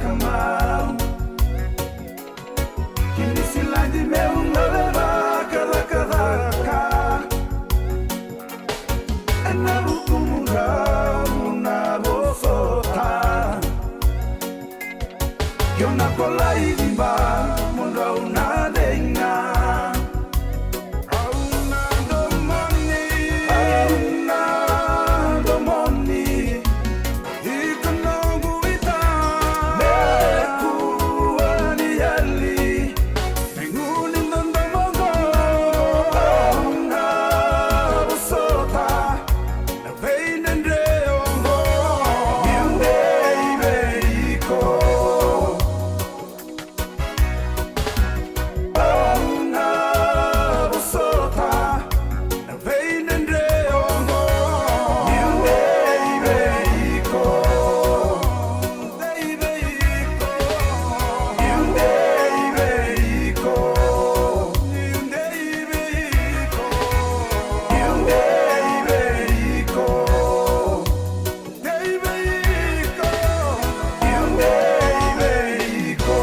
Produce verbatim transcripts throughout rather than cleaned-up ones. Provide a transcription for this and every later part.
Kamau. Kini siladi meu na leva ka cakacaka. Ena vuku mudrau na vosota. Keu na kolai diba mudrau na cega. Au na domoni, au na domoni. Iko noqu ita. Me kua ni yali. Me gunu ni dodomo qo. Au na vosota. Na veidredre oqo. Niu dei vei iko. Au na vosota. Na veidredre oqo. Niu dei vei iko. Dei vei iko. Niu dei vei iko. Niu dei vei iko. Niu dei vei iko. Dei vei iko. Niu dei vei iko.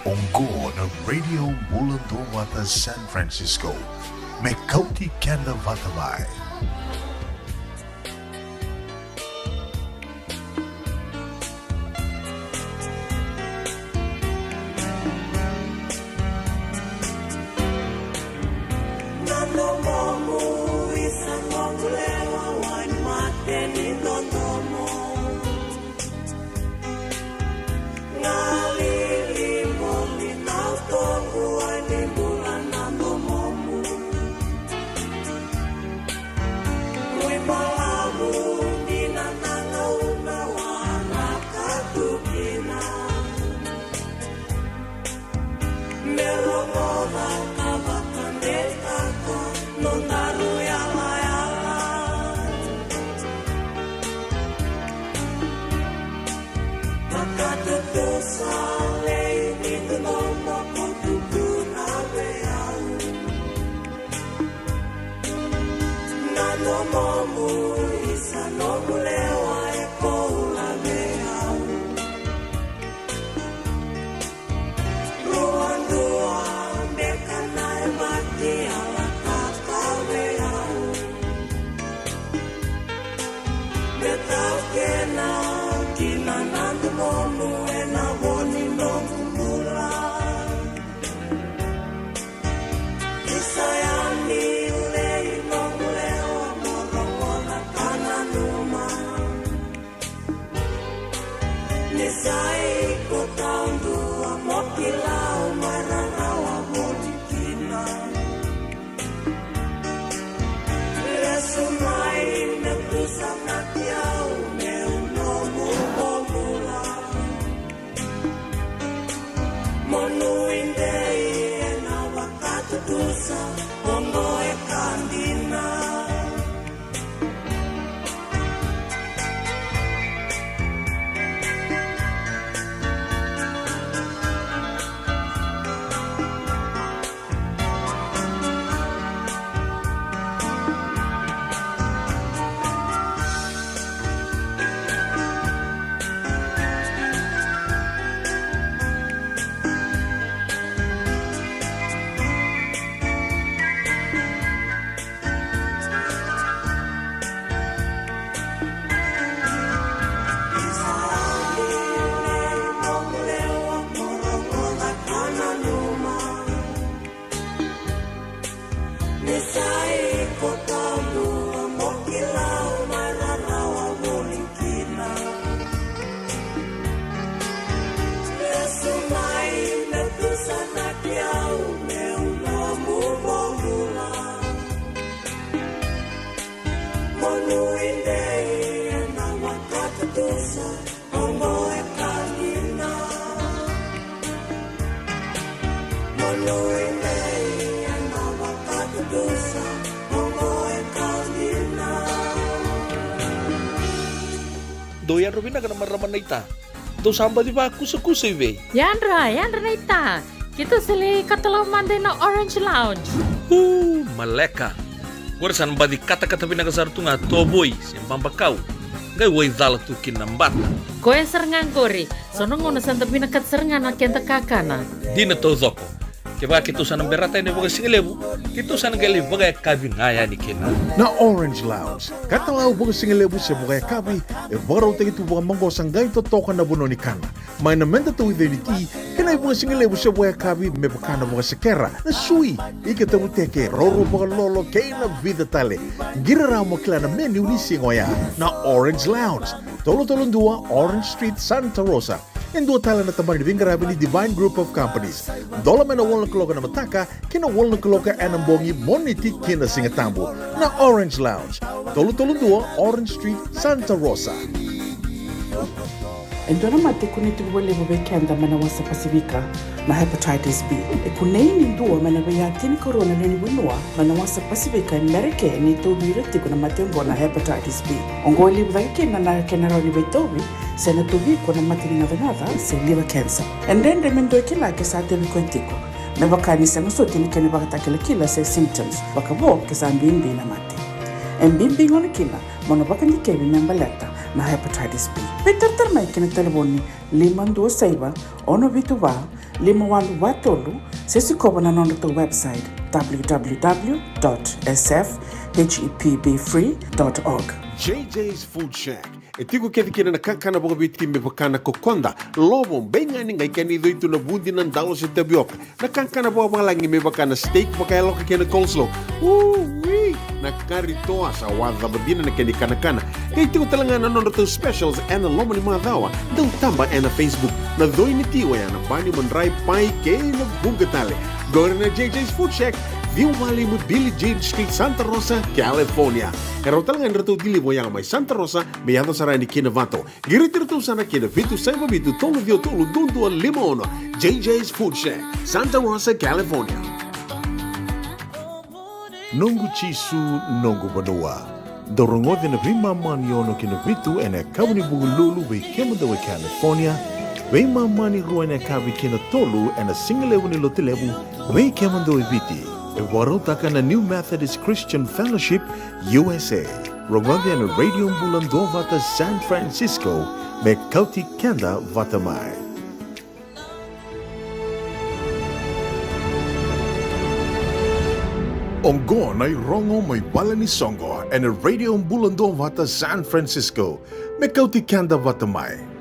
Oqo na Radio Bula Duavata San Francisco. Me kauti keda vata mai. Sa lei ni nomu ko tutuna vei au. Na nomu isa nomu lewa e koula vei au. Ruadua beka na e mati ala kaka vei au. Me taukena kina na domonu ena vo ni noqu bula. Isa yani lei noqu lewa mo rogoca ka nanuma. Ni sa iko taudua mo kila au mai rarawa voli kina. Lesu mai me tusanaki au meu nomu bobula. Mo nuidei ena vakatutusa oqo e ka dina. Ni sa iko taudua mo kila au mai rarawa voli kina. Lesu mai me tusanaki au meu nomu bobula. Mo nuidei ena vakatutusa oqo e ka dina. Mo nuidei ena vakatutusa oqo e ka dina. Dou yadra vinaka na marama naita. Dou sa baci vakusakusa i vei? Yadra, yadra naita. Keitou sa lai katalau mada ina Orange Lounge. Uu, maleka. Qori sa na baci katakata vinaka sara tu ga, tovoi se babakau. Qai waicala tu kina na bata. Koya sara ga qori. So na gauna sa da vinakata sara ga na keda kakana. Dina taucoko. Kevaka keitou sa na berata yani vakasigalevu, keitou sa na qai lai vakayakavi ga yani kina. Na Orange Lounge, katalau vakasigalevu se vakayakavi, e vakarautaki tu vakamaqosa qai totoka na vanua ni kana. Mai na meda tauica ni ti, kei na ivakasigalevu se vakayakavi me vaka na vakasekera, na sui, ika tavuteke, roro vakalolo, kei na vica tale. Qiri rawa mo kila na menu ni siga oya. Na Orange Lounge, tolu tolu dua Orange Street, Santa Rosa. E dua tale na tabana ni veiqaravi ni Divine Group of Companies. Dola mai na walu na kaloko ena mataka ki na walu na kaloko ena bogi, Moniti ki na Sigatabu. Na Orange Lounge, tolu tolu dua Orange Street, Santa Rosa. E dua na mate e kunei tiko vakalevu vei keda mai na wasa Pasifika, na hepatitis B. E kunei ni dua mai na veiyaya tinikarua na lewe ni vanua mai na wasa Pasifika e Merika e tauvi ira tiko na mate oqo na hepatitis B. Oqo e levu cake kina na kena rawa ni veitauvi se na tauvi iko na mate ni gacagaca se liver cancer. E dredre me dua e kila ke sa tauvi koya tiko, me vaka ni sega soti na kena ivakatakilakila se symptoms, vakavo ke sa bibi na mate. E bibi gona kina mo na vakadikevi me baleta na hepatitis B. Veitaratara mai ki na talevoni lima dua saiva, ono vitu va, lima walu va tolu, se sikova na nodratou website, w w w dot s f h e p b free dot org. J J's Food Shack. E tiko kece kina na kakana vakaviti me vaka na kokoda, lovo, beigani, qai kena icoi tu na vudi, na dalo se tavioka. Na kakana vakavalagi me vaka na steak vakayaloka kei na coleslaw. Ui! Na kari toa sa wacava dina na kena ikanakana. Qai tiko tale ga na nodratou specials ena loma ni macawa. Dau taba ena Facebook. Na coi ni ti oya na bani, madrai, pai kei na vuqa tale. Qori na J J's Food Shack, ciwa walu lima Billie Jean Street, Santa Rosa, California. E rawa tale ga ni ratou deliver oya mai Santa Rosa me yaco sara yani ki Novato. Qiriti iratou sara ki na vitu saiva vitu tolu ciwa tolu dua dua lima ono. J J's Food Shack, Santa Rosa, California. Noqu Jisu, noqu vanua. Dau rogoci na veimama ni ono ki na vitu ena yakavi ni Vukelulu vei kemudou e California. Veimama ni rua ena yakavi kei na tolu ena sigalevu ni Lotulevu vei kemudou e Viti. E vakarautaka na New Methodist Christian Fellowship U S A. Rogoci ena Radio Bula Duavata San Francisco, me kauti keda vata mai. Oqo na irogo mai vale ni soqo ena Radio Bula Duavata San Francisco, me kauti keda vata mai.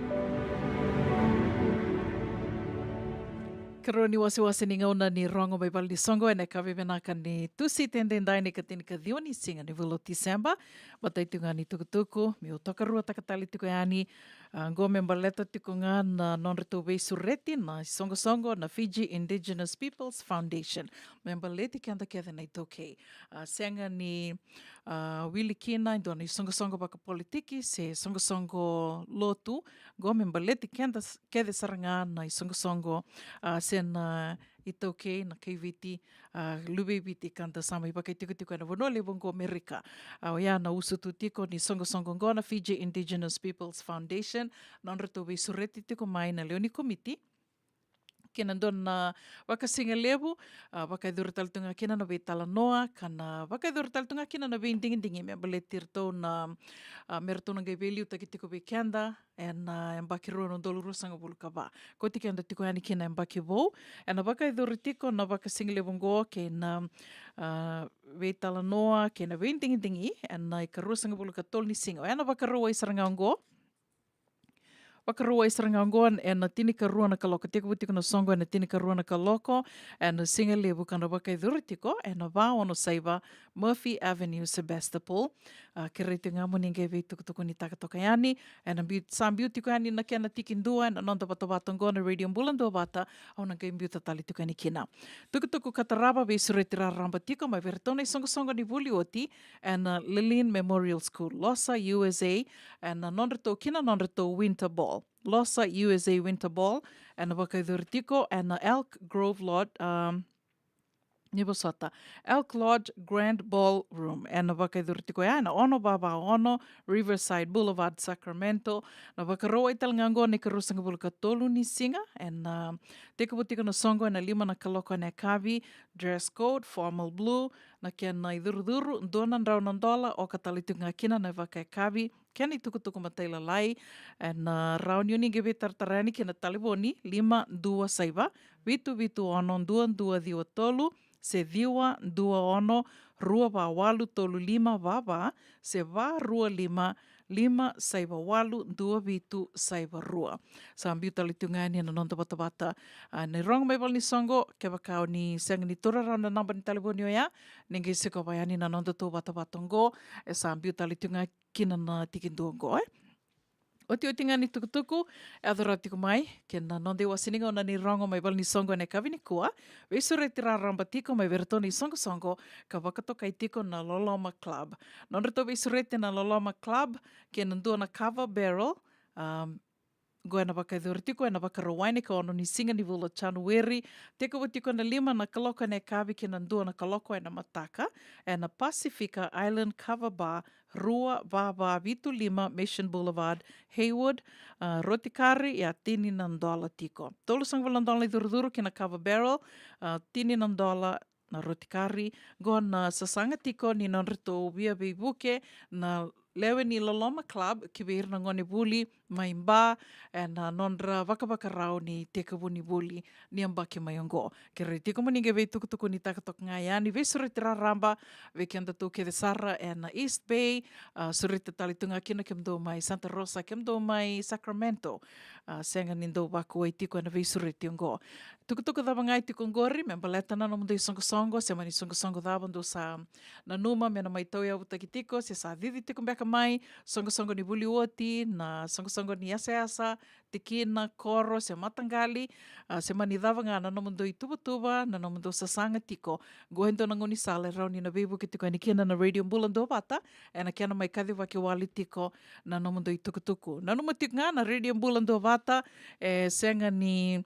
Karua ni wasewase ni gauna ni rogo mai vale ni soqo ena yakavi vinaka ni Tusiti edaidai, na ika tinikaciwa ni siga ni vula o Tiseba. Matai tu ga ni tukutuku meu tokaruataka tale tiko yani. A, oqo me baleta tiko ga na nodratou veisureti na isoqosoqo na Fiji Indigenous Peoples Foundation. Me baleti keda kece na iTaukei. A, sega ni, a, wili kina e dua na isoqosoqo vakapolitiki se soqosoqo lotu. Oqo me baleti keda s-, kece sara ga na isoqosoqo, a, se na iTaukei, na kai Viti, a, luve i Viti ka da sa mai vakaitikotiko ena vanua levu oqo Amerika. A, oya na usu tu tiko ni soqosoqo oqo na Fiji Indigenous Peoples Foundation, nodratou veisureti tiko mai na lewe ni komiti ki na dua na vakasigalevu, a, vakayacori tale tu ga kina na veitalanoa, ka na vakayacori tale tu ga kina na veidigidigi me baleti iratou na, a, me ratou na qai veiliutaki tiko vei keda ena, a, yabaki rua na udolu ruasagavulu ka va. Kauti keda tiko yani ki na yabaki vou, ena vakayacori tiko na vakasigalevu oqo kei na, a, veitalanoa kei na veidigidigi ena ikaruasagavulu ka tolu ni siga. Oya na Vakarauwai sara ga oqo. Vakarauwai sara ga oqo ena tinikarua na kaloko. Tekivu tiko na soqo ena tinikarua na kaloko ena sigalevu ka na vakayacori tiko ena va ono saiva Murphy Avenue, Sebastopol. A, kerei tiko ga mo ni qai veitukutukunitaka toka yani. Ena biu, sa biu tiko yani na kena tikidua ena noda vatavata oqo na Radio Bula Duavata, au na qai biuta tale tiko yani kina. Tukutuku ka tarava, veisureti raraba tiko mai vei iratou na isoqosoqo ni vuli oti ena, a, Lelean Memorial School, Losa, U S A, ena, a, nodratou, ki na nodratou Winter Ball. Losa U S A Winter Ball ena vakayacori tiko ena Elk Grove Lodge, um, ni vosota, Elk Lodge Grand Ballroom. Ena vakayacori tiko ya ena ono va va ono Riverside Boulevard, Sacramento. Na Vakarauwai tale ga oqo na ikaruasagavulu ka tolu ni siga, ena, a, tekivu tiko na soqo ena lima na kaloko ena yakavi. Dress code formal blue, na kena icurucuru dua na drau na dola, oka tale tiko ga kina na vakayakavi. Kena itukutuku matailalai ena, a, rawa ni o ni qai veitaratara yani ki na talevoni lima dua saiva vitu vitu ono dua dua ciwa tolu, se ciwa dua ono rua va walu tolu lima va va, se va rua lima lima saiva walu dua vitu saiva rua. Sa biu tale tu ga yani na noda vatavata, a, na irogo mai vale ni soqo. Kevaka o ni sega ni taura rawa na naba ni talevoni oya, ni qai sikova yani na nodatou vatavata oqo, e sa biu tale tu ga kina na tikidua oqo, e. Otioti ga ni tukutuku, e yaco rawa tiko mai kei na noda iwase ni gauna ni rogo mai vale ni soqo ena yakavi nikua. Veisureti raraba tiko mai vei iratou na isoqosoqo ka vakatokai tiko na Loloma Club. Nodratou veisureti na Loloma Club kei na dua na kava barrel, um, oqo ena vakayacori tiko ena Vakarauwai na ikaono ni siga ni vula o Janueri. Tekivu tiko ena lima na kaloko ena yakavi kei na dua na kaloko ena mataka, ena Pacifica Island Kava Bar, rua va va vitu lima Mission Boulevard, Hayward. A, roti kari, ia, tini na dola tiko. Tolusagavulu na dola na icurucuru ki na kava barrel, a, tini na dola na roti kari. Oqo na sasaga tiko ni nodratou via veivuke na lewe ni Loloma Club ki vei ira na gone vuli mai Ba, ena, a, nodra vakavakarau ni tekivu ni vuli ni yabaki mai oqo. Kerei tiko mo ni qai veitukutukunitaka toka ga yani, veisureti raraba vei kedatou kece sara ena East Bay, a, sureti tale tu ga kina kemudou mai Santa Rosa, kemudou mai Sacramento, a, sega ni dou vakuwai tiko ena veisureti oqo. Tukutuku cava ga e tiko oqori me baleta na nomudou isoqosoqo, se mani soqosoqo cava dou sa nanuma me na mai tauyavutaki tiko, se sa cici tiko beka mai, soqosoqo ni vuli oti, na soqosoqo ni yasayasa, tikina, koro se mataqali, a, se mani cava ga na nomudou ituvatuva, na nomudou sasaga tiko. Oqo e dua na gaunisala e rawa ni na veivuke tiko yani kina na Radio Bula Duavata ena kena mai kacivaki wale tiko na nomudou itukutuku. Nanuma tiko ga na Radio Bula Duavata e sega ni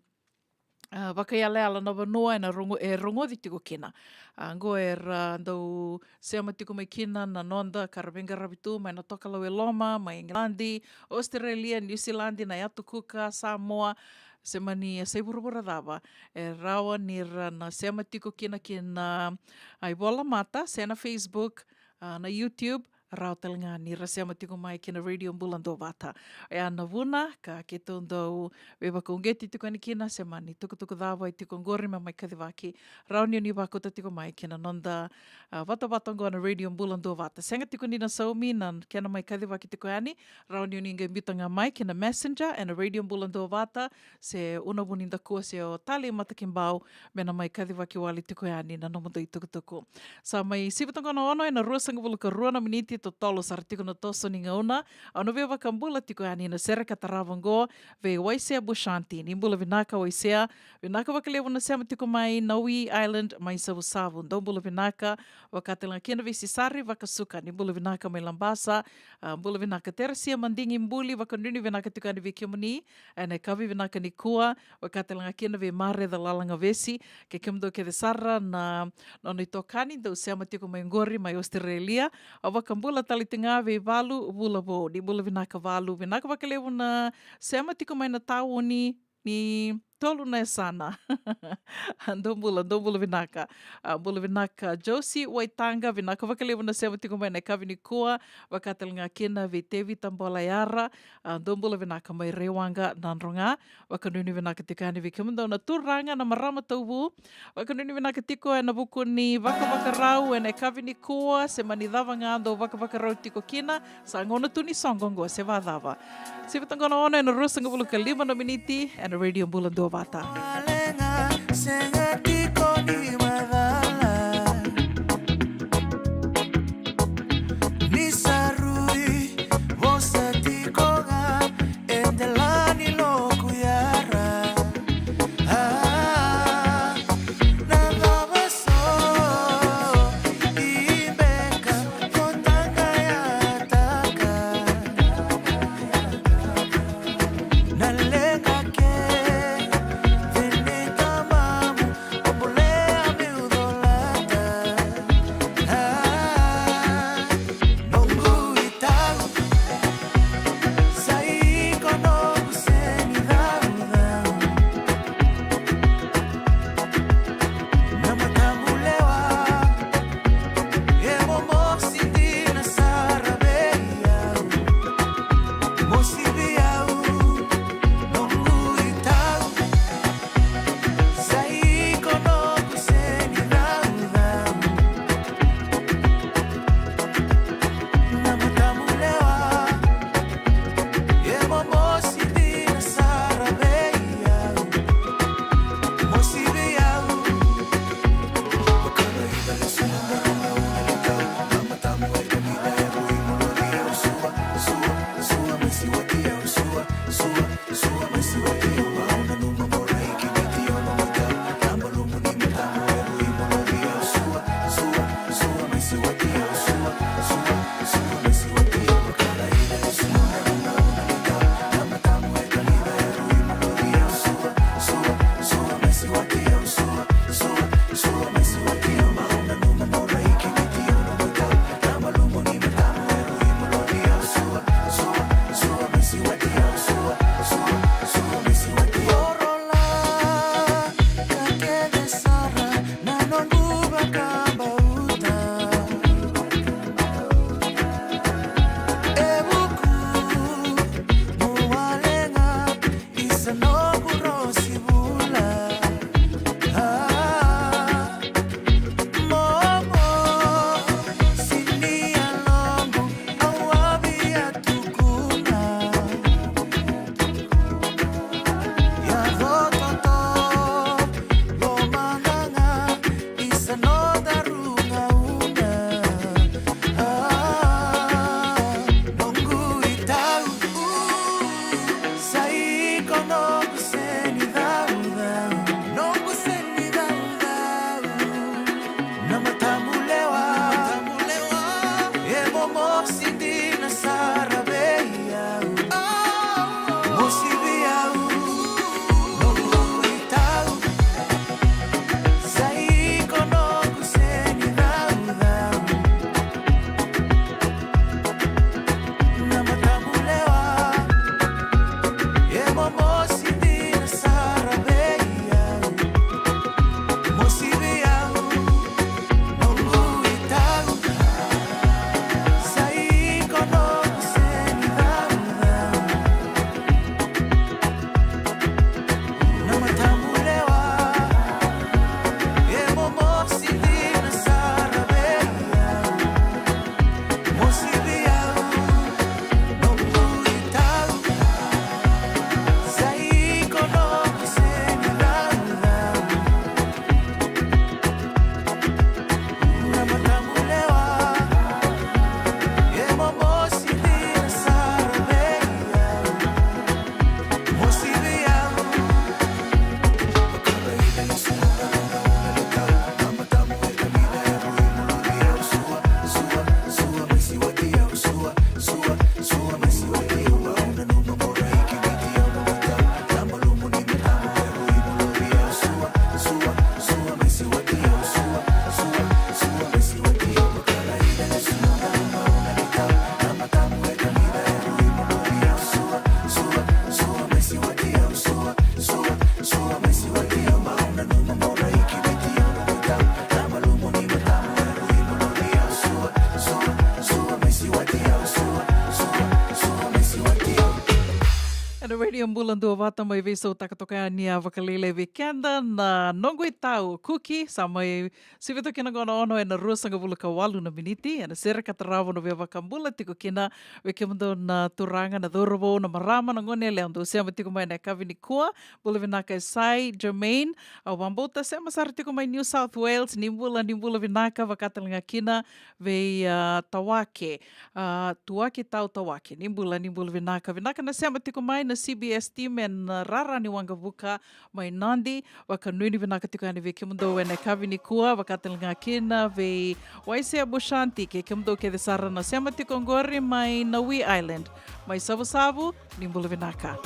a, vakaiyalayala na vanua e na rogo-, e rogoci tiko kina. A, oqo era dau sema tiko mai kina na noda ka ra veiqaravi tu mai na Tokalau e Loma, mai Igiladi, Australia, Niusiladi, na Yatu Kuka, Samoa, se mani yasai vuravura cava. E rawa ni ra na sema tiko kina ki na, a, ivolamata, se na Facebook, a, na YouTube, rawa tale ga ni ra sema tiko mai ki na Radio Bula Duavata. Oya na vuna ka keitou dau veivakauqeti tiko yani kina, se mani tukutuku cava e tiko oqori me mai kacivaki, rawa ni o ni vakauta tiko mai ki na noda, a, vatavata oqo na Radio Bula Duavata. Sega tiko ni na saumi na kena mai kacivaki tiko yani, rawa ni o ni qai biuta ga mai ki na Messenger e na Radio Bula Duavata, se Una Vunidakua, se o Tali Matakibau, me na mai kacivaki wale tiko yani na nomudou itukutuku. Sa mai sivi toka na ono e na ruasagavulu ka rua na miniti, totolo sara tiko na toso ni gauna. Au na via vakabula tiko yani na sere ka tarava oqo vei Waisea Bushanti. Ni bula vinaka Waisea, vinaka vakalevu na sema tiko mai Nawi Island mai Savusavu. Dou bula vinaka, vaka tale ga kina vei Sisari Vakasuka, ni bula vinaka mai Labasa. A, bula vinaka Teresia Madigi Buli, vakanuinui vinaka tiko yani vei kemuni e na yakavi vinaka nikua, vaka tale ga kina vei Mareca Lalagavesi, kei kemudou kece sara na nona itokani dau sema tiko mai oqori mai Australia. Au vakabula tale tiko ga vei Valu Vulavou, ni bula vinaka Valu, vinaka vakalevu na sema tiko mai na tauni ni tolu na yasana. Dou bula, dou bula vinaka. A, bula vinaka Josie Waitaqa, vinaka vakalevu na sema tiko mai na yakavi nikua, vaka tale ga kina vei Tevita Bolayara. A, dou bula vinaka mai Raiwaqa Nadroga. Vakanuinui vinaka tiko yani vei kemudou na turaga na marama tauvu. Vakanuinui vinaka tiko e na vuku ni vakavakarau e na yakavi nikua, se mani cava ga dou vakavakarau tiko kina. Sa gauna tu ni soqo oqo se vacava. Sivi toka na ono e na ruasagavulu ka lima na miniti e na Radio Bula Duavata. Malega, sega tiko ni macala. Ni sa rui vosa tiko ga e dela ni loku yara. A, na cava so i beka ko tagayataka. Na leqa kece ni tamamu Ena Radio Bula Duavata mai veisautaka toka yani a vakalailai vei keda na noqu itau Kuki, sa mai sivi toka kina qo na ono ena ruasagavulu ka walu na miniti, ena sere ka tarava na via vakabula tiko kina vei kemudou na turaga, na cauravou, na marama, na gone yalewa dou sema tiko mai na yakavi nikua. Bula vinaka e Sai, Germaine, au vakabauta sema sara tiko mai New South Wales, ni bula, ni bula vinaka, vaka tale ga kina vei, ah, Tawake, ah, Tuake Tau Tawake, ni bula, ni bula vinaka. Vinaka na sema tiko mai na C B S team ena, ah, rara ni waqavuka mai Nadi, vakanuinui vinaka tiko yani vei kemudou ena yakavi nikua, vaka tale ga kina vei Waisea Bushanti kei kemudou kece sara na sema tiko oqori mai na Wee Island, mai Savusavu, ni bula vinaka.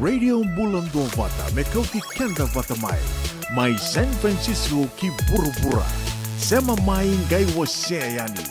Radio Bula Duavata, me kauti keda vata mai. Mai San Francisco ki vuravura. Sema mai, qai wasea yani.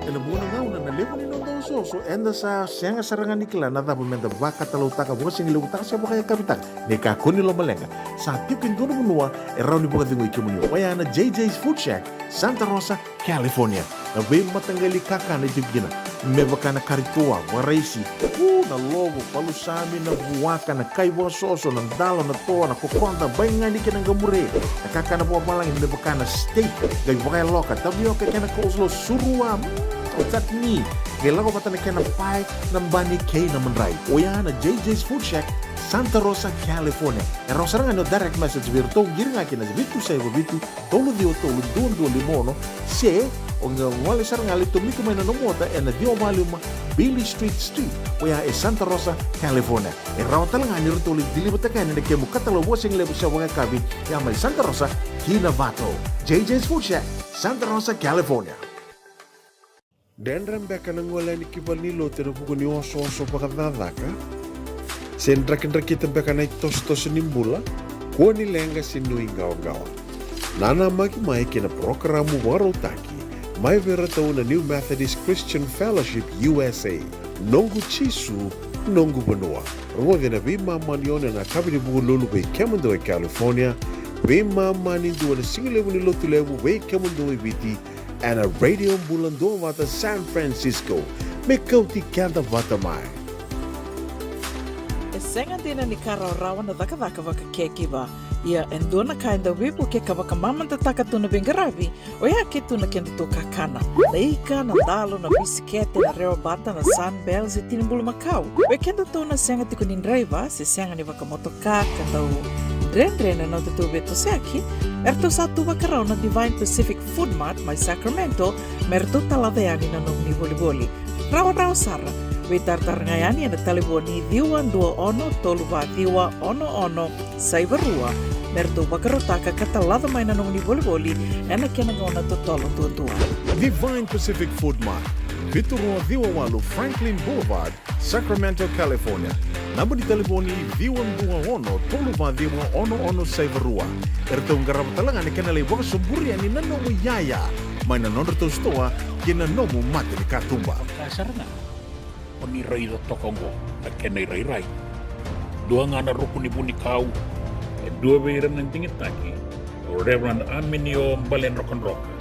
Ena vuqa na gauna na levu ni noda osooso, eda sa sega sara ga ni kila na cava meda vakatalautaka, vakasigalevu taka se vakayakavi taka. Ni kakua ni lomaleqa, sa tiko e dua na vanua e rawa ni vakacegui kemuni, oya na J J's Food Shack, Santa Rosa, California. Na veimataqali kakana e tiko kina, me vaka na kari toa, vakaraisi, u, na lovo, palusami, na vuaka, na kai vakasoso, na dalo, na toa, na kokoda, baigani kei na qamure. Na kakana vakavalagi me vaka na steak, qai vakayaloka, tavioka kei na coleslaw, surua, mm, o chutney, qai lako vata na kena pae, na bani kei na madrai. Oya na J J's Food Shack, Santa Rosa, California. E rawa sara ga ni o direct message vei iratou, qiri ga kina vitu saiva vitu, tolu ciwa tolu, dua dua lima ono, se o qai gole sara ga, lai tomika mai na nomu ota ena ciwa va lima Bailey Street Suite, oya e Santa Rosa, California. E rawa tale ga ni ratou lai deliver-taka yani na kemu katalau vakasigalevu se vakayakavi, ya mai Santa Rosa ki Novato. J J's Food Shack, Santa Rosa, California. Dredre beka na gole yani ki valenilotu ena vuku ni osooso vakacakacaka? Se drakidrakita beka na itosotoso ni bula? Kua ni leqa se nuiqawaqawa. Nanamaki mai kei na parokaramu vakarautaki mai vei iratou na New Methodist Christian Fellowship U S A. Noqu Jisu, noqu vanua. Rogoci na veimama ni ono ena yakavi ni Vukelulu vei kemudou e California, veimama ni dua na siga levu ni Lotulevu vei kemudou e Viti, ena Radio Bula Duavata San Francisco. Me kauti keda vata mai. E sega dina ni ka rawarawa na cakacaka vaka caregiver. Ia e dua na ka e dau veivuke ka vakamamadataka tu na veiqaravi, oya ke tu na kedatou kakana. Na ika, na dalo, na bisikete, na rewa bata, na Sunbell se tini bulumakau. Vei kedatou na sega tiko ni draiva se sega ni vakamotoka ka dau dredre na nodatou veitosoyaki, eratou sa tu vakarau na Divine Pacific Food Mart mai Sacramento me ratou talaca yani na nomuni volivoli. Rawarawa sara. Veitaratara ga yani ena talevoni ciwa dua ono tolu va ciwa ono ono saiva rua me ratou vakarautaka ka talaca mai na nomuni volivoli ena kena gauna totolo duadua. Divine Pacific Food Mart, vitu rua ciwa walu Franklin Boulevard, Sacramento, California. Naba ni talevoni ciwa dua ono tolu va ciwa ono ono saiva rua. Eratou qarava tale ga na kena lai vakasoburi yani na nomu iyaya mai na nodratou sitoa kei na nomu mata ni katuba. Ka sara ga o ni raica toka oqo na kena irairai. Dua ga na ruku ni vunikau, e dua vei ira na digitaki, o Reverend Aminio Baledrokadroka.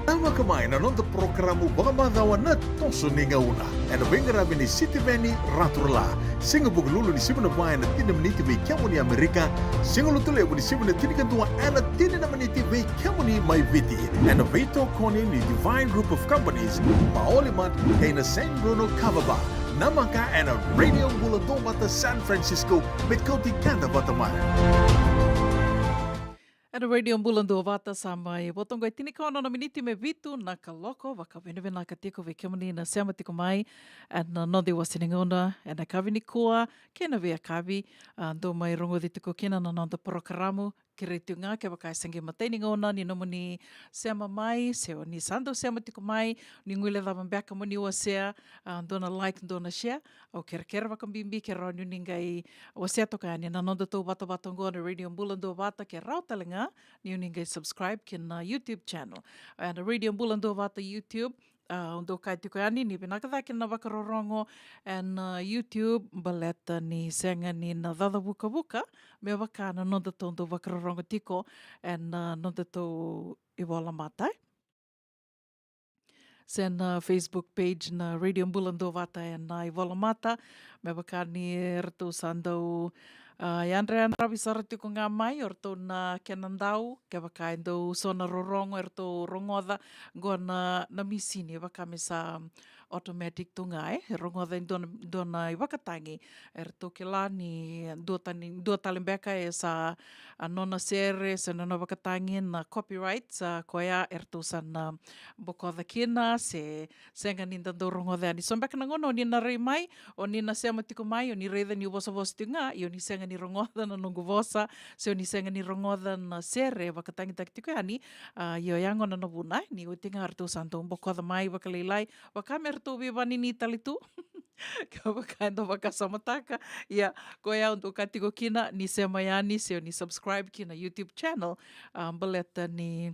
Namaka mai na noda porokaramu vakamacawa Na Toso ni Gauna, ena veiqaravi nei Sitiveni Raturala. Siga Vukelulu ni sivi na va ena tini na miniti vei kemuni Amerika, Siga Lotulevu ni sivi na tinikadua ena tini na miniti vei kemuni mai Viti, ena veitokoni ni Divine Group of Companies, Maoli Mart kei na San Bruno Kava Bar. Namaka ena Radio Bula Duavata San Francisco, me kauti keda vata mai. Ena Radio Bula Duavata sa mai vo toka e tinikaono na miniti me vitu na kaloko. Vakavinavinaka tiko vei kemuni na sema tiko mai ena noda iwase ni gauna ena yakavi nikua kei na veiyakavi. A, dou mai rogoci tiko kina na noda porokaramu. Kerei tiko ga kevaka e se qai matai ni gauna ni nomuni sema mai, se o ni sa dau sema tiko mai, ni guilecava beka mo ni wasea, a, dua na like, dua na share. Au kerekere vakabibi ke rawa niu ni qai wasea toka yani na nodatou vatavata oqo na Radio Bula Duavata, ke rawa tale ga niu ni qai subscribe ki na YouTube channel. A, na Radio Bula Duavata YouTube, a, au dau kaya tiko yani ni vinaka cake na vakarorogo ena, a, YouTube, baleta ni sega ni na cacavukavuka me vaka na nodatou dau vakarorogo tiko ena, a, nodatou ivola mata, e, se na Facebook page na Radio Bula Duavata ena, a, ivola mata. Me vaka ni ratou sa dau, a, yadrayadravi sara tiko ga mai o ratou na kena dau, kevaka e dau so na rorogo eratou rogoca qo na, na misini, vaka me sa automatic tu ga, e rogoca e dua na, dua na ivakatagi. Eratou kila ni dua tani, dua tale beka e sa, a, nona sere se nona vakatagi na copyright, sa koya eratou sa na bokoca kina, se sega ni da dau rogoca yani. So beka na gauna o ni na rai mai, o ni na sema tiko mai, o ni raica niu vosavosa tiko ga, ia o ni sega ni rogoca na noqu vosa, se o ni sega ni rogoca na sere vakatagitaki tiko yani. A, io, ya gona na vuna, e, ni oti ga ratou sa dau bokoca mai vakalailai, vaka me ratou veivanini tale tu. Kevaka e dau vakasamataka, ia, koya au dau kaya tiko kina ni sema yani se o ni subscribe ki na YouTube channel, a, baleta ni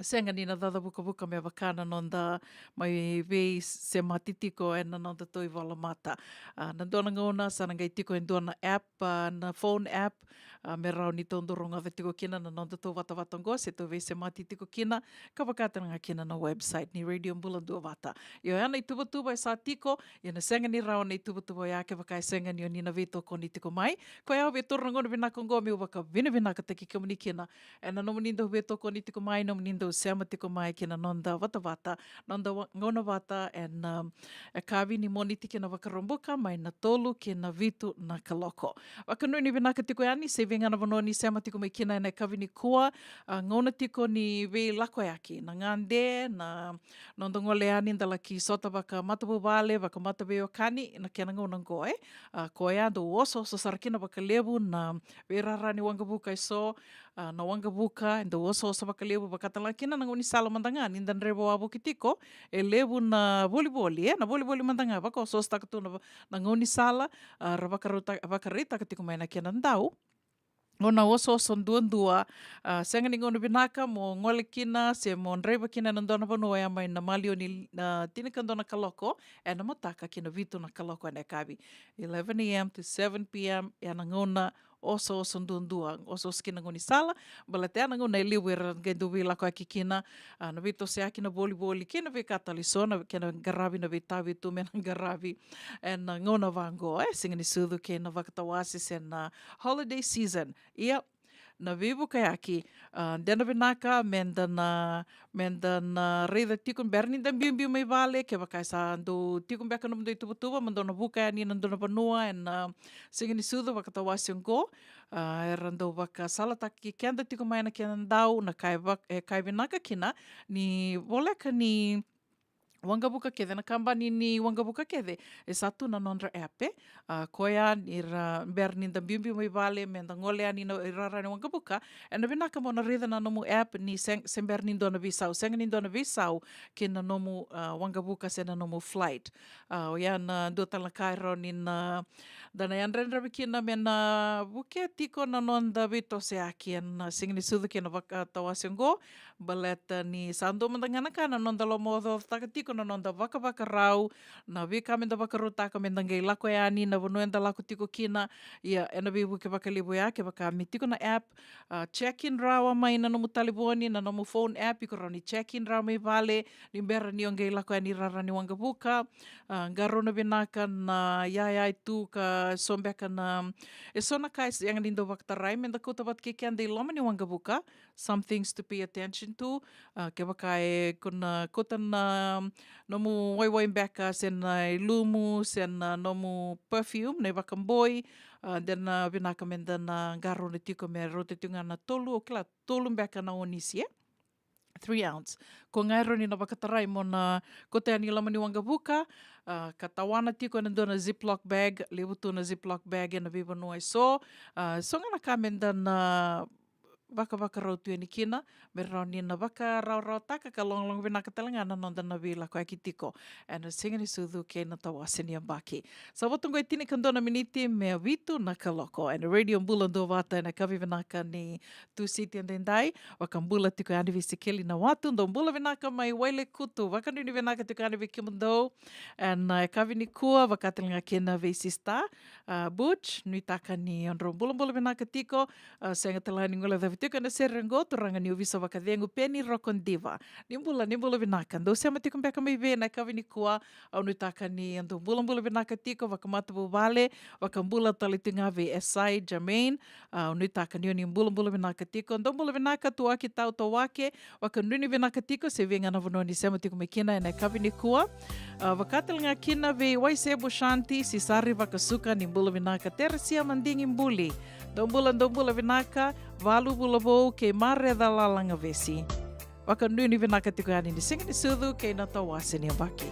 sega ni na cacavukavuka me vaka na noda mai veisemati tiko ena nodatou ivola mata. A, na dua na gauna sa na qai tiko e dua na app, a, na phone app, a, me rawa ni tou dau rogoca tiko kina na nodatou vatavata oqo, se tou veisemati tiko kina, ka vaka tale ga kina na website ni Radio Bula Duavata. Io, ya na ituvatuva e sa tiko, ia na sega ni rawa na ituvatuva oya kevaka e sega ni o ni na veitokoni tiko mai. Koya au via taura na gauna vinaka oqo meu vakavinavinakataki kemuni kina ena nomuni dau veitokoni tiko mai, nomuni dau sema tiko mai ki na noda vatavata, noda wa-, gauna vata ena, um, yakavi ni Moniti ki na Vakaraubuka, mai na tolu ki na vitu na kaloko. Vakanuinui vinaka tiko yani, se vei ga na vanua ni sema tiko mai kina ena yakavi nikua, a, gauna tiko ni veilakoyaki, na gade, na noda gole yani da laki sota vakamatavuvale, vakamataveiwekani, na kena gauna oqo, e. A, koya dau osooso sara kina vakalevu na veirara ni waqavuka eso, a, na waqavuka e dau osooso vakalevu, vaka tale ga kina na gaunisala mada ga ni da draiva wavoki tiko, e levu na volivoli, e, na volivoli mada ga vakaosoosotaka tu na va-, na gaunisala, a, ra vakarauta-, vakaraitaka tiko mai na kena dau. gauna osooso duadua, a, sega ni gauna vinaka mo gole kina se mo draiva kina ena dua na vanua oya mai na maliwa ni, a, tinikadua na kaloko ena mataka ki na vitu na kaloko ena yakavi. Eleven a.m. to seven p.m. ena gauna osooso duadua, osooso kina gaunisala, baleta ya na gauna e levu era qai dau veilakoyaki kina, a, na veitosoyaki, na volivoli kei na veika tale eso, na kena qaravi na veitavi tu me na qaravi ena gauna vaqo, e, Siga ni Sucu kei na vakatawase se na holiday season. Ia, na veivukayaki, a, de na vinaka meda na, meda na raica tiko bera ni da biubiu mai vale, kevaka e sa dau tiko beka nomudou ituvatuva mo dou na vuka yani ena dua na vanua ena, a, Siga ni Sucu vakatawase oqo. A, era dau vakasalataki keda tiko mai na kena dau, na ka e vak-, e ka e vinaka kina ni voleka ni waqavuka kece, na kabani ni waqavuka kece, e sa tu na nodra app, e. A, koya ni ra, bera ni da biubiu mai vale, meda gole yani na, i rara ni waqavuka, ena vinaka mo na raica na nomu app ni se, se bera ni dua na veisau, sega ni dua na veisau ki na nomu, a, waqavuka se na nomu flight. A, oya na dua tale na ka e rawa ni na, da na yadrayadravi kina me na vukea tiko na noda veitosoyaki ena Siga ni Sucu kei na vakatawase oqo, baleta ni sa dua mada ga na ka na noda lomaocaocataka tiko na noda vakavakarau, na veika meda vakarautaka meda qai lako yani, na vanua eda lako tiko kina. Ia, ena veivuke vakalevu ya, kevaka me tiko na app, a, check in rawa mai na nomu talevoni, na nomu phone app, iko rawa ni check in rawa mai vale ni bera ni o qai lako yani i rara ni waqavuka. A, qarauna vinaka na iyaya tu ka so beka na, e so na ka e sega ni dau vakatarai meda kauta vata kei keda i loma ni waqavuka. Some things to pay attention to. A, kevaka e ko na kauta na nomu waiwai beka se na ilumu se na nomu perfume, na ivakaboi, a, de na vinaka meda na qarauna tiko me rauta tiko ga na tolu, au kila tolu beka na onisi, e? Three ounce. Ko ga e rawa ni na vakatarai mo na kauta yani i loma ni waqavuka, a, ka tawana tiko ena dua na Ziploc bag, levu tu na Ziploc bag ena veivanua e so. A, so ga na ka meda na vakavakarau tu yani kina, me rawa ni na vakarawarawataka ka logaloga vinaka tale ga na noda na veilakoyaki tiko ena Siga ni Sucu kei na tawase ni yabaki. Sa vo tu oqo e tinikadua na miniti me vitu na kaloko ena Radio Bula Duavata ena yakavi vinaka ni Tusiti edaidai. Vakabula tiko yani vei Sikeli Nawatu, dou bula vinaka mai Wailekutu, vakanuinui vinaka tiko yani vei kemudou ena, e, yakavi nikua, vaka tale ga kina vei Sister, a, Butch, nuitaka ni o drau bulabula vinaka tiko. A, sega tale ga ni guilecavi tiko ena sere oqo, turaga ni ovisa vakacegu Peni Rokodiva. Ni bula, ni bula vinaka. Dou sema tiko beka mai vei ena yakavi nikua, au nuitaka ni o dou bulabula vinaka tiko, vakamatavuvale, vakabula tale tiko ga vei Esai, Jermaine, a, au nuitaka ni o ni bulabula vinaka tiko, dou bula vinaka Tuaki Tau Tawake, vakanuinui vinaka tiko se vei ga na vanua ni sema tiko mai kina ena yakavi nikua. A, vaka tale ga kina vei Waisebo Shanti, Sisari Vakasuka, ni bula vinaka Teresia Madigi Buli. Dou bula, dou bula vinaka, Valu Vulavou kei Mareca Lalagavesi. Vakanuinui vinaka tiko yani ni Siga ni Sucu kei na tawase ni yabaki.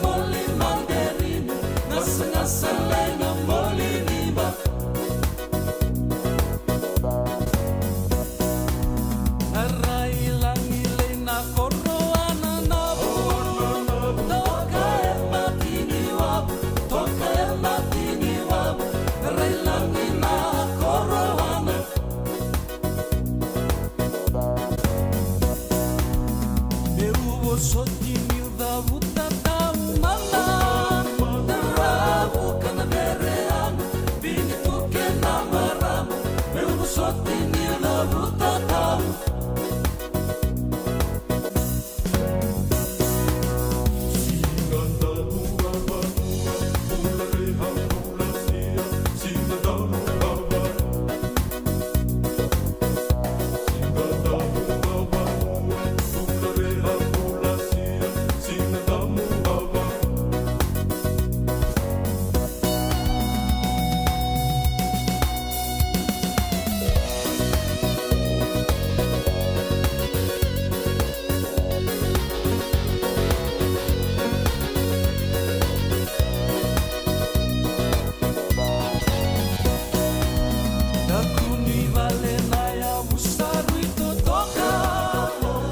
Moli manderini, gasagasa lai na moli ni ba. Rai lagi lai na koro ana na vu. Toka e mati ni wavu, toka e mati ni wavu. Rai lagi na koro ana. Meu vosoti niu cavuta taumada. Ravu ka na vereana, vini tu kei na marama. Meu vosoti niu cavuta taumada. Takuni vale na yavu sa rui totoka.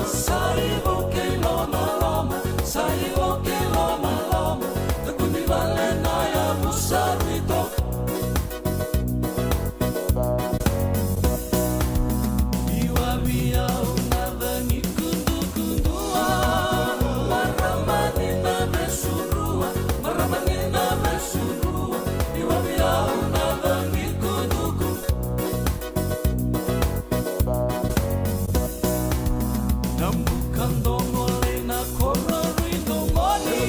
Sa ivo kei lomaloma, sa ivo kei lomaloma. Takuni vale na yavu sa rui totoka. Iwavi au na cagi kudukudua. Marama ni na vesu rua, marama ni na vesu rua. Iwavi au na cagi kuduku. Na buka dogo lai na koro rui domoni.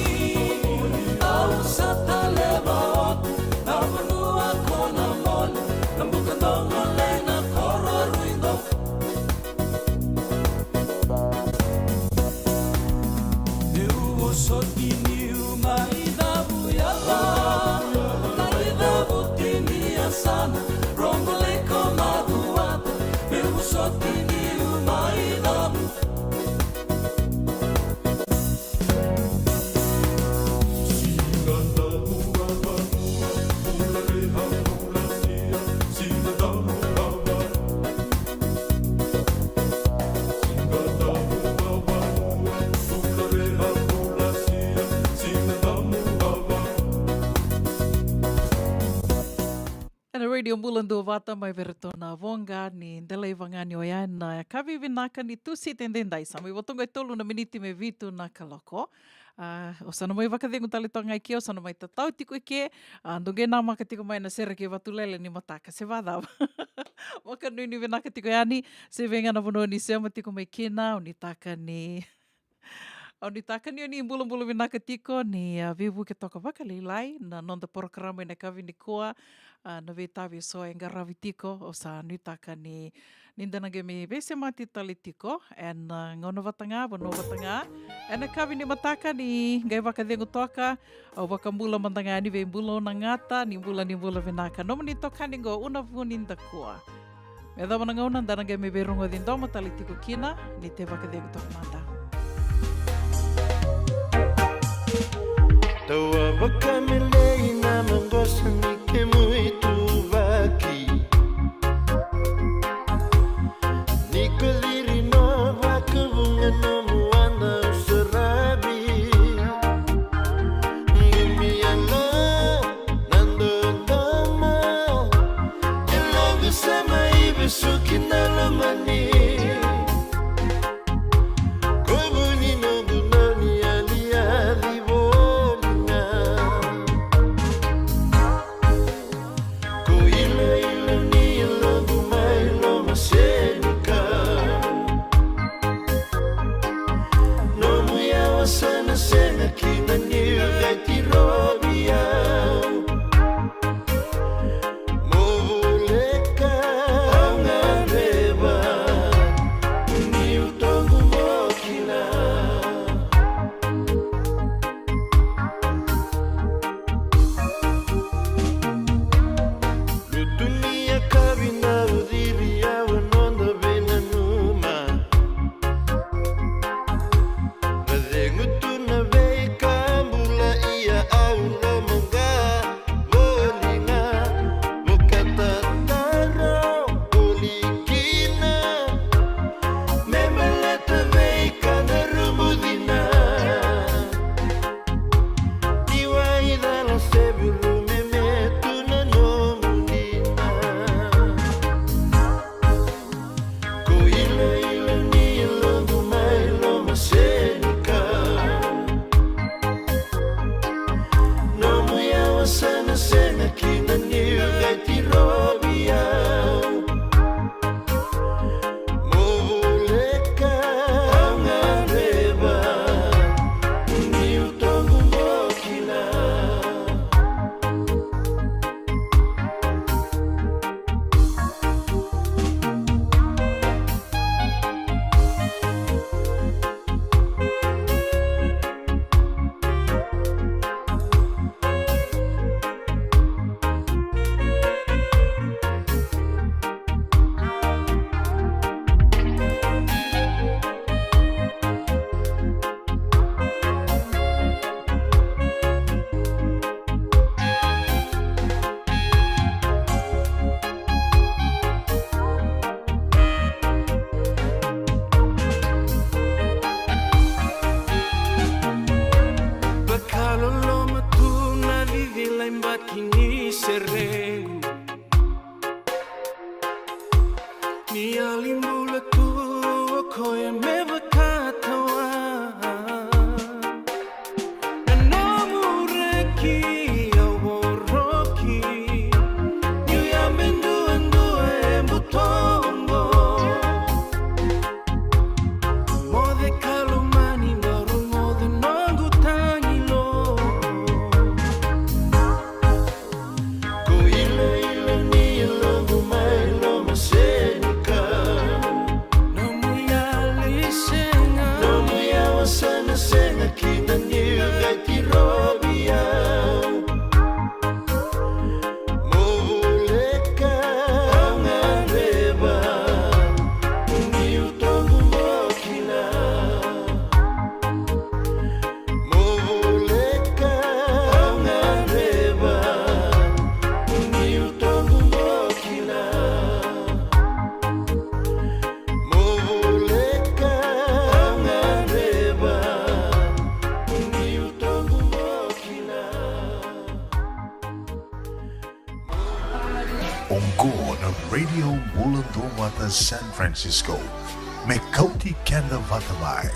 Au sa taleva oti na vanua ko na moli. Na buka dogo lai na koro rui domoni. Meu vosoti niu mai cavu yala, mai cavu tini yasana, rogo lai ko macuata. Meu vosoti niu mai cavu. Ena Radio Bula Duavata mai vei iratou na voqa ni Delai Vagani oya ena yakavi vinaka ni Tusiti edaidai. Sa mai vo toka e tolu na miniti me vitu na kaloko. A, o sa na mai vakacegu tale toka ga i ke, o sa na mai tatau tiko i ke. A, dou qai namaka tiko mai na sere kei Vatulele ni mataka se vacava. Vakanuinui vinaka tiko yani, se vei ga na vanua ni sema tiko mai kina, au nuitaka ni Au nuitaka ni o ni bulabula vinaka tiko, ni, a, veivuke toka vakalailai na noda porokaramu ena yakavi nikua, a, na veitavi eso e qaravi tiko, au sa nuitaka ni, ni da na qai mai veisemati tale tiko ena, a, gauna vata ga, vanua vata ga. Ena yakavi ni mataka ni qai vakacegu toka, au vakabula mada ga yani vei Bula Unagata, ni bula, ni bula vinaka. Nomuni itokani qo, Una Vunidakua. Me yacova na gauna da na qai mai veirogoci domo tale tiko kina, ni te vakacegu toka mada. Tawa vakamelei na maqosa ni kemu ituvaki. Ni ko ciri no vakavuqa nomu wada saravi. Qumi yalo na dodoma. E loqu sema i vesuki na lomani. Ko vu ni noqu dau ni yaliyali voli ga. Baki ni serequ. Ni yali bula tu o koya me vakatawa. Na nomu reki au voroki. Niu yabe duadua e butoqo. Moce ka lomani, bau rogoca noqu tagi lo. Ko ilaila ni yaloqu mai loma senikau. Nomu yali sega. Nomu yawa sa na sega kina niu qai tirovi au. Mo voleka au gadreva, niu tobu mo kila. Mo voleka au gadreva, niu tobu mo kila. Mo voleka au gadreva, niu tobu mo kila. Oqo na Radio Bula Duavata San Francisco. Me kauti keda vata mai.